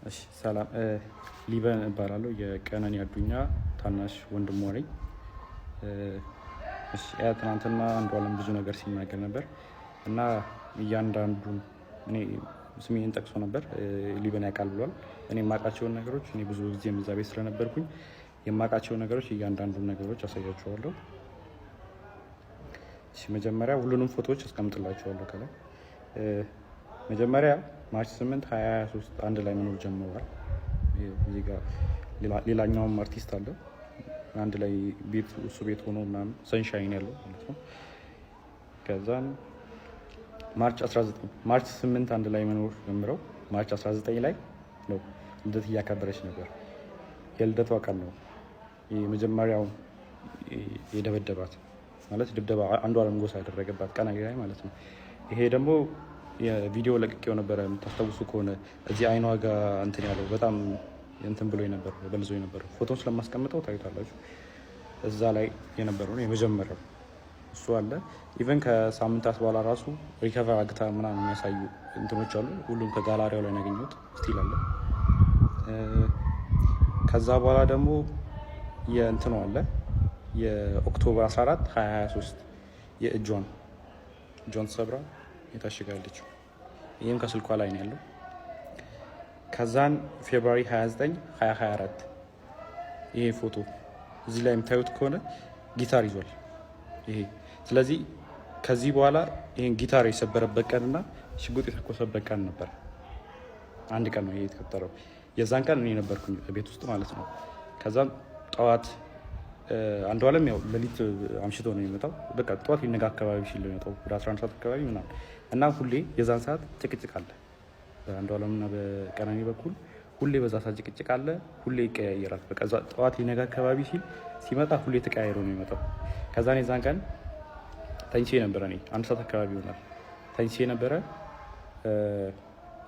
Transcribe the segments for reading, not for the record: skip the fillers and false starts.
እሺ ሰላም፣ ሊበን እባላለሁ። የቀነኒ አዱኛ ታናሽ ወንድሟ ነኝ። እሺ ያ ትናንትና አንዱዓለም ብዙ ነገር ሲናገር ነበር እና እያንዳንዱን እኔ ስሜን ጠቅሶ ነበር። ሊበን ያውቃል ብሏል። እኔ የማውቃቸውን ነገሮች፣ እኔ ብዙ ጊዜ እዛ ቤት ስለነበርኩኝ የማውቃቸውን ነገሮች እያንዳንዱን ነገሮች አሳያችኋለሁ። እሺ መጀመሪያ ሁሉንም ፎቶዎች አስቀምጥላችኋለሁ ከላይ። መጀመሪያ March 8 2023 አንድ ላይ መኖር ጀምረዋል። እዚህ ጋር ሌላኛውም አርቲስት አለ፣ አንድ ላይ ቤት እሱ ቤት ሆኖ ምናምን ሰንሻይን ያለው ማለት ነው። ከዛን March 19፣ March 8 አንድ ላይ መኖር ጀምረው March 19 ላይ ነው ልደት እያከበረች ነበር። የልደቷ ቀን ነው የመጀመሪያው የደበደባት፣ ማለት ድብደባ አንዱዓለም ጎሳ ያደረገባት ቀን ላይ ማለት ነው። ይሄ ደግሞ የቪዲዮ ለቅቄው ነበረ፣ የምታስታውሱ ከሆነ እዚህ አይኗ ጋር እንትን ያለው፣ በጣም እንትን ብሎ ነበር፣ በልዞ የነበረው ፎቶን ስለማስቀምጠው ታዩታላችሁ። እዛ ላይ የነበረው ነው የመጀመሪያው እሱ አለ። Even ከሳምንታት በኋላ ራሱ recover አግታ ምናምን የሚያሳዩ እንትኖች አሉ። ሁሉም ከጋላሪያው ላይ ያገኘሁት still አለ። ከዛ በኋላ ደግሞ የእንትኑ አለ፣ የ October 14 2023 የእጇን እጇን ተሰብራ የታሽጋለችው። ይህም ከስልኳ ላይ ነው ያለው። ከዛን February 29 2024 ይሄ ፎቶ እዚህ ላይ የምታዩት ከሆነ ጊታር ይዟል። ይሄ ስለዚህ ከዚህ በኋላ ይሄን ጊታር የሰበረበት ቀንና ሽጉጥ የተኮሰበት ቀን ነበር። አንድ ቀን ነው ይሄ የተፈጠረው። የዛን ቀን እኔ ነበርኩኝ ቤት ውስጥ ማለት ነው። ከዛም ጠዋት አንዱዓለም ያው ሌሊት አምሽቶ ነው የሚመጣው። በቃ ጠዋት ሊነጋ አካባቢ ሲል ነው የሚመጣው፣ ወደ 11 ሰዓት አካባቢ ምናምን። እና ሁሌ የዛን ሰዓት ጭቅጭቅ አለ በአንዱዓለም እና በቀነኒ በኩል። ሁሌ በዛ ሰዓት ጭቅጭቅ አለ። ሁሌ ይቀያየራል። በቃ ጠዋት ሊነጋ አካባቢ ሲል ሲመጣ ሁሌ ተቀያይሮ ነው የሚመጣው። ከዛን የዛን ቀን ተኝቼ ነበረ። እኔ 1 ሰዓት አካባቢ ይሆናል ተኝቼ ነበረ።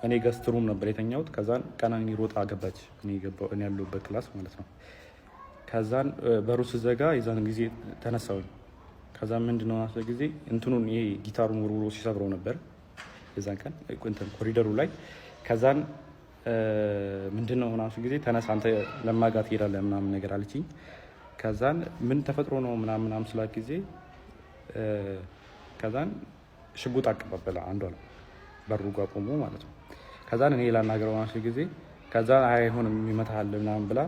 እኔ guest room ነበር የተኛሁት። ከዛን ቀነኒ ሮጣ ገባች፣ እኔ ያለሁበት class ማለት ነው። ከዛን በሩ ስዘጋ የዛን ጊዜ ተነሳሁኝ። ከዛ ምንድነው ጊዜ እንትኑን ይሄ ጊታሩን ወርውሮ ሲሰብረው ነበር የዛን ቀን እንትን ኮሪደሩ ላይ። ከዛን ምንድነው ምናምን ጊዜ ተነሳ አንተ ለማጋ ትሄዳለህ ምናምን ነገር አለችኝ። ከዛን ምን ተፈጥሮ ነው ምናምን ምናምን ስላት ጊዜ ከዛን ሽጉጥ አቀባበለ አንዷ ነው በሩ ጋር ቆሞ ማለት ነው። ከዛን እኔ ላናገረው ምናምን ጊዜ ከዛን አይሆንም ይመታሃል ምናምን ብላ፣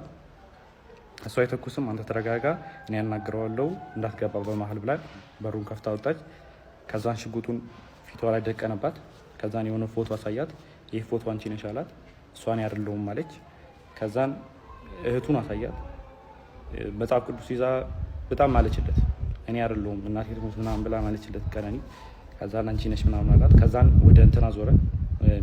እሱ አይተኩስም፣ አንተ ተረጋጋ፣ እኔ ያናግረዋለሁ፣ እንዳትገባ በመሀል ብላ በሩን ከፍታ ወጣች። ከዛን ሽጉጡን ፊቷ ላይ ደቀነባት። ከዛን የሆነ ፎቶ አሳያት። ይህ ፎቶ አንቺ ነሽ አላት። እሷን አይደለሁም አለች። ከዛን እህቱን አሳያት። መጽሐፍ ቅዱስ ይዛ በጣም ማለችለት። እኔ አይደለሁም እናቴ ትሙት ምናምን ብላ ማለችለት ቀነኒ። ከዛን አንቺ ነሽ ምናምን አላት። ከዛን ወደ እንትና ዞረ፣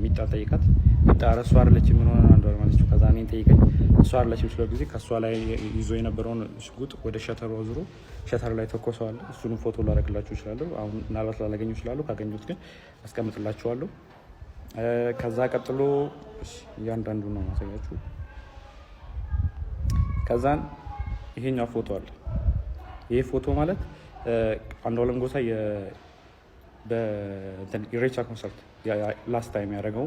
ሚጣን ጠይቃት። ሚጣ ኧረ እሷ አይደለችም፣ ምን ሆነ አንዷ ማለችው። ከዛ እኔን ጠይቀኝ፣ እሷ አይደለችም ስለው ጊዜ ከእሷ ላይ ይዞ የነበረውን ሽጉጥ ወደ shutter ኡ አዙሮ shutter ላይ ተኮሰዋል። እሱንም ፎቶ ላደርግላችሁ እችላለሁ። አሁን ምናልባት ላላገኘው እችላለሁ። ካገኘሁት ግን አስቀምጥላችኋለሁ። ከዛ ቀጥሎ እያንዳንዱ ነው ማሳያችሁ። ከዛን ይሄኛው ፎቶ አለ። ይሄ ፎቶ ማለት አንዱዓለም ጎሳ በኢሬቻ ኮንሰርት last time ያደረገው፣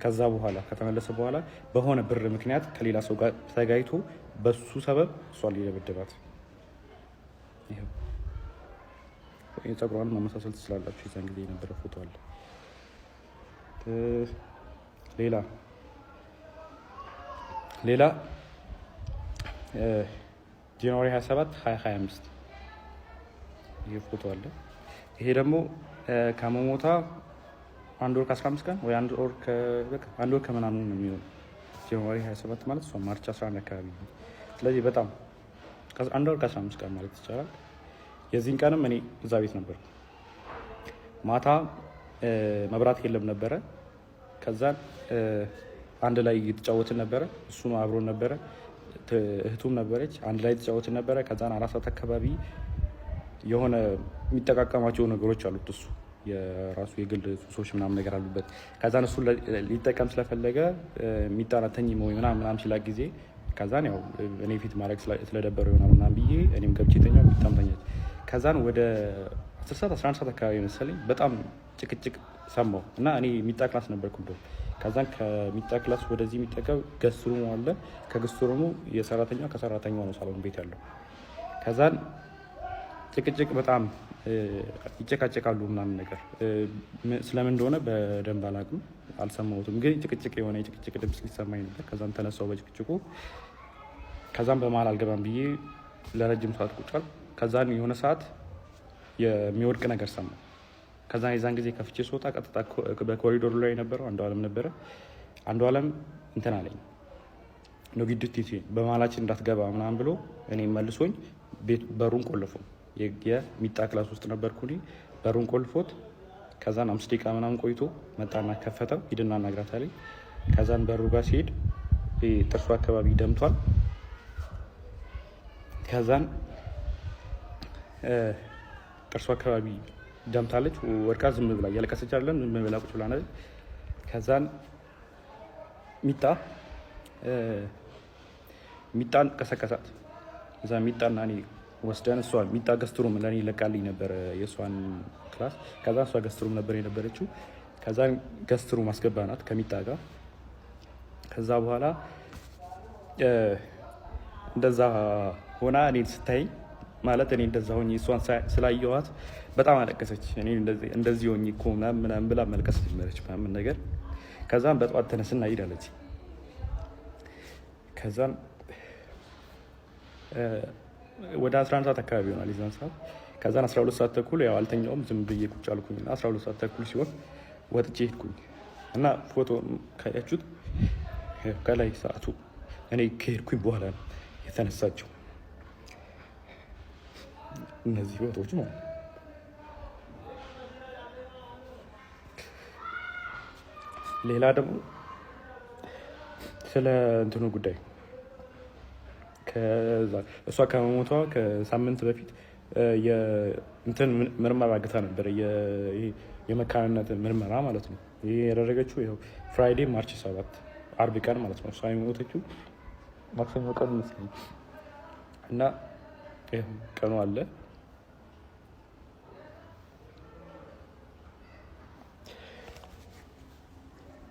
ከዛ በኋላ ከተመለሰ በኋላ በሆነ ብር ምክንያት ከሌላ ሰው ጋር ተጋይቶ በሱ ሰበብ እሷን ሊደበድባት። የፀጉሯን ማመሳሰል ትችላላችሁ። የዛን ጊዜ የነበረ ፎቶ አለ። ሌላ ሌላ January 27 2025 ይህ ፎቶ አለ። ይሄ ደግሞ ከመሞታ አንድ ወር ከ15 ቀን ወይ አንድ ወር ከምናምን ነው የሚሆነው። January 27 ማለት እሷ March 11 አካባቢ ነው። ስለዚህ በጣም አንድ ወር ከ15 ቀን ማለት ይቻላል። የዚህን ቀንም እኔ እዛ ቤት ነበርኩ። ማታ መብራት የለም ነበረ። ከዛን አንድ ላይ እየተጫወትን ነበረ። እሱም አብሮን ነበረ፣ እህቱም ነበረች። አንድ ላይ የተጫወትን ነበረ። ከዛን 4 ሰዓት አካባቢ የሆነ የሚጠቃቀማቸው ነገሮች አሉት፣ እሱ የራሱ የግል ሱሶች ምናምን ነገር አሉበት። ከዛን እሱ ሊጠቀም ስለፈለገ የሚጣራ ተኝ ወይ ምናምን ምናምን ሲላት ጊዜ ከዛን ያው እኔ ፊት ማድረግ ስለደበረው ይሆናል ምናምን ብዬ እኔም ገብቼ ተኛሁ፣ ሚጣም ተኛች። ከዛን ወደ 10 ሰዓት 11 ሰዓት አካባቢ መሰለኝ በጣም ጭቅጭቅ ሰማሁ እና እኔ ሚጣ class ነበርኩ እንደውም። ከዛን ከሚጣ class ወደዚህ የሚጠቀም guest room ኡ አለ። ከ guest room ኡ የሰራተኛ ከሰራተኛው ነው ሳሎን ቤት ያለው። ከዛን ጭቅጭቅ በጣም ይጨቃጨቃሉ ምናምን ነገር፣ ስለምን እንደሆነ በደንብ አላውቅም፣ አልሰማሁትም። ግን ጭቅጭቅ የሆነ የጭቅጭቅ ድምፅ ሊሰማኝ ነበር። ከዛም ተነሳው በጭቅጭቁ። ከዛም በመሀል አልገባም ብዬ ለረጅም ሰዓት ቁጭ አልኩ። ከዛን የሆነ ሰዓት የሚወድቅ ነገር ሰማሁ። ከዛን የዛን ጊዜ ከፍቼ ስወጣ ቀጥታ በኮሪዶሩ ላይ የነበረው አንዱ አለም ነበረ። አንዱ አለም እንትን አለኝ፣ ነው ግድት በመሀላችን እንዳትገባ ምናምን ብሎ እኔ መልሶኝ ቤት በሩን ቆልፎ፣ የሚጣ class ውስጥ ነበርኩ እኔ። በሩን ቆልፎት ከዛን 5 ደቂቃ ምናምን ቆይቶ መጣና ከፈተው። ሂድና አናግራት አለኝ። ከዛን በሩ ጋር ሲሄድ ጥርሱ አካባቢ ደምቷል። ከዛን ጥርሱ አካባቢ ደምታለች። ወድቃ ዝም ብላ እያለቀሰች አይደለም፣ ዝም ብላ ቁጭ ብላ። ከዛን ሚጣን ቀሰቀሳት። እዛ ሚጣና እኔ ወስደን እሷ ሚጣ guest room ለእኔ ለቃልኝ ነበር የእሷን class። ከዛ እሷ guest room ነበር የነበረችው። ከዛ guest room አስገባናት ከሚጣ ጋር። ከዛ በኋላ እንደዛ ሆና እኔን ስታይ፣ ማለት እኔ እንደዛ ሆኜ እሷን ስላየኋት በጣም አለቀሰች። እኔ እንደዚህ ሆኜ እኮ ምናምን ምናምን ብላ መልቀስ ጀመረች ምናምን ነገር። ከዛም በጠዋት ተነስና ሂድ አለች። ከዛም ወደ 11 ሰዓት አካባቢ ይሆናል የዛን ሰዓት። ከዛን 12 ሰዓት ተኩል ያው አልተኛውም፣ ዝም ብዬ ቁጭ አልኩኝ እና 12 ሰዓት ተኩል ሲሆን ወጥቼ ሄድኩኝ እና ፎቶ ካያችሁት ከላይ ሰዓቱ እኔ ከሄድኩኝ በኋላ ነው የተነሳችው እነዚህ ፎቶዎች ማለት ነው። ሌላ ደግሞ ስለ እንትኑ ጉዳይ፣ እሷ ከመሞቷ ከሳምንት በፊት እንትን ምርመራ አግታ ነበር፣ የመካንነት ምርመራ ማለት ነው። ይህ ያደረገችው ይኸው Friday March 7፣ አርብ ቀን ማለት ነው። እሷ የሞተችው ማክሰኞ ቀን ይመስለኛል። እና ቀኑ አለ፣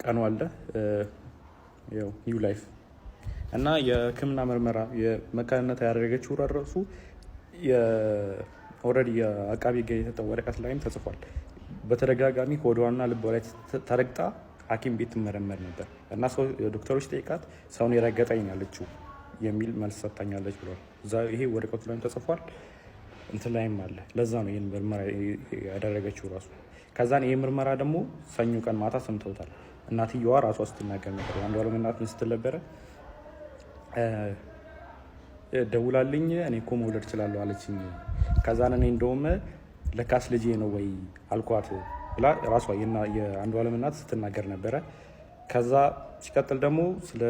ቀኑ አለ፣ ያው New Life። እና የሕክምና ምርመራ የመካንነት ያደረገችው ራሱ already የአቃቢ ሕግ የተሰጠው ወረቀት ላይም ተጽፏል። በተደጋጋሚ ሆዷና ልቧ ላይ ተረግጣ ሐኪም ቤት ትመረመር ነበር እና ሰው ዶክተሮች ጠይቃት ሰውን የረገጠኝ ያለችው የሚል መልስ ሰጥታኛለች ብሏል። ይሄ ወረቀቱ ላይም ተጽፏል፣ እንትን ላይም አለ። ለዛ ነው ይህን ምርመራ ያደረገችው ራሱ። ከዛን ይህ ምርመራ ደግሞ ሰኞ ቀን ማታ ሰምተውታል። እናትየዋ ራሷ ስትናገር ነበር። የአንዷለም እናት ምን ስትል ነበረ? ደውላልኝ እኔ እኮ መውለድ እችላለሁ አለችኝ። ከዛን እኔ እንደውም ለካስ ልጄ ነው ወይ አልኳት ብላ ራሷ የአንዷለም እናት ስትናገር ነበረ። ከዛ ሲቀጥል ደግሞ ስለ